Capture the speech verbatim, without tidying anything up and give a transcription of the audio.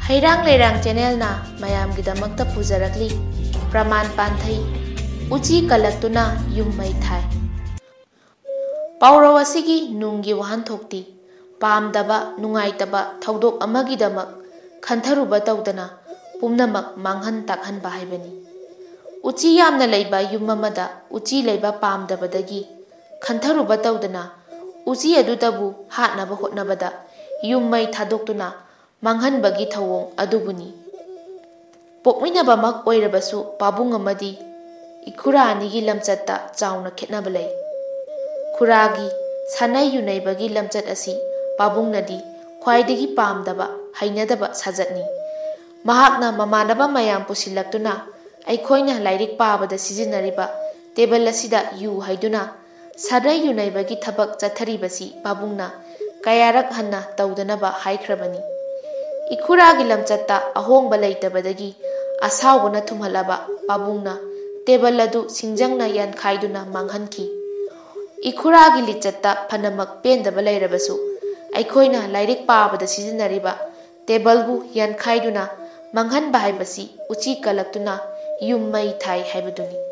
ꯍꯩꯔꯥꯡ ꯂꯩꯔꯥꯡ ꯆꯦꯅꯦꯜꯅ ꯃꯌꯥꯝꯒꯤꯗꯃꯛꯇ ꯄꯨꯖꯔꯛꯂꯤ ꯄ꯭ꯔꯃꯥꯟ ꯄꯥꯟꯊꯩ, ꯎꯆꯤ ꯀꯜꯂꯛꯇꯨꯅ ꯌꯨꯝ ꯃꯩ ꯊꯥꯏ꯫ ꯄꯥꯎꯔꯧ ꯑꯁꯤꯒꯤ ꯅꯨꯡꯒꯤ ꯋꯥꯍꯟꯊꯣꯛꯇꯤ ꯄꯥꯝꯗꯕ, ꯅꯨꯡꯉꯥꯏꯇꯕ ꯊꯧꯗꯣꯛ ꯑꯃꯒꯤꯗꯃꯛ ꯈꯟꯊꯔꯨꯕ ꯇꯧꯗꯅ ꯄꯨꯝꯅꯃꯛ ꯃꯥꯡꯍꯟ ꯇꯥꯛꯍꯟꯕ ꯍꯥꯏꯕꯅꯤ꯫ ꯎꯆꯤ ꯌꯥꯝꯅ ꯂꯩꯕ ꯌꯨꯝ ꯑꯃꯗ ꯎꯆꯤ ꯂꯩꯕ ꯄꯥꯝꯗꯕꯗꯒꯤ ꯈꯟꯊꯔꯨꯕ ꯇꯧꯗꯅ ꯎꯆꯤ ꯑꯗꯨꯗꯕꯨ ꯍꯥꯠꯅꯕ ꯍꯣꯠꯅꯕꯗ ꯌꯨꯝ ꯃꯩ ꯊꯥꯗꯣꯛꯇꯨꯅ ꯃꯥꯡꯍꯟꯕꯒꯤ ꯊꯧꯑꯣꯡ ꯑꯗꯨꯕꯨꯅꯤ꯫ ꯄꯣꯛꯃꯤꯟꯅꯕꯃꯛ ꯑꯣꯏꯔꯕꯁꯨ ꯄꯥꯕꯨꯡ ꯑꯃꯗꯤ ꯏꯈꯨꯔꯥ ꯑꯅꯤꯒꯤ ꯂꯝꯆꯠꯇ ꯆꯥꯎꯅ ꯈꯦꯠꯅꯕ ꯂꯩ꯫ ꯈꯨꯔꯥꯒꯤ ꯁꯥꯟꯅꯩ ꯌꯨꯅꯩꯕꯒꯤ ꯂꯝꯆꯠ ꯑꯁꯤ ꯄꯥꯕꯨꯡꯅꯗꯤ ꯈ꯭ꯋꯥꯏꯗꯒꯤ ꯄꯥꯝꯗꯕ, ꯍꯩꯅꯗꯕ ꯁꯥꯖꯠꯅꯤ꯫ ꯃꯍꯥꯛꯅ ꯃꯃꯥꯟꯅꯕ ꯃꯌꯥꯝ ꯄꯨꯁꯤꯜꯂꯛꯇꯨꯅ ꯑꯩꯈꯣꯏꯅ ꯂꯥꯏꯔꯤꯛ ꯄꯥꯕꯗ ꯁꯤꯖꯤꯟꯅꯔꯤꯕ ꯇꯦꯕꯜ ꯑꯁꯤꯗ ꯌꯨ ꯍꯩꯗꯨꯅ ꯁꯥꯟꯅꯩ ꯌꯨꯅꯩꯕꯒꯤ ꯊꯕꯛ ꯆꯠꯊꯔꯤꯕꯁꯤ ꯄꯥꯕꯨꯡꯅ ꯀꯌꯥꯔꯛ ꯍꯟꯅ ꯇꯧꯗꯅꯕ ꯍꯥꯏꯈ꯭ꯔꯕꯅꯤ꯫ ꯏꯈꯨꯔꯥꯒꯤ ꯂꯝꯆꯠꯇ ꯑꯍꯣꯡꯕ ꯂꯩꯇꯕꯗꯒꯤ ꯑꯁꯥꯎꯕꯅ ꯊꯨꯝꯍꯠꯂꯕ ꯄꯥꯕꯨꯡꯅ ꯇꯦꯕꯜ ꯑꯗꯨ ꯁꯤꯡꯖꯪꯅ ꯌꯥꯟꯈꯥꯏꯗꯨꯅ ꯃꯥꯡꯍꯟꯈꯤ꯫ ꯏꯈꯨꯔꯥꯒꯤ ꯂꯤꯆꯠꯇ ꯐꯅꯃꯛ ꯄꯦꯟꯗꯕ ꯂꯩꯔꯕꯁꯨ ꯑꯩꯈꯣꯏꯅ ꯂꯥꯏꯔꯤꯛ ꯄꯥꯕꯗ ꯁꯤꯖꯤꯟꯅꯔꯤꯕ ꯇꯦꯕꯜꯕꯨ ꯌꯥꯟꯈꯥꯏꯗꯨꯅ ꯃꯥꯡꯍꯟꯕ ꯍꯥꯏꯕꯁꯤ ꯎꯆꯤ ꯀꯜꯂꯛꯇꯨꯅ ꯌꯨꯝ ꯃꯩ ꯊꯥꯏ ꯍꯥꯏꯕꯗꯨꯅꯤ꯫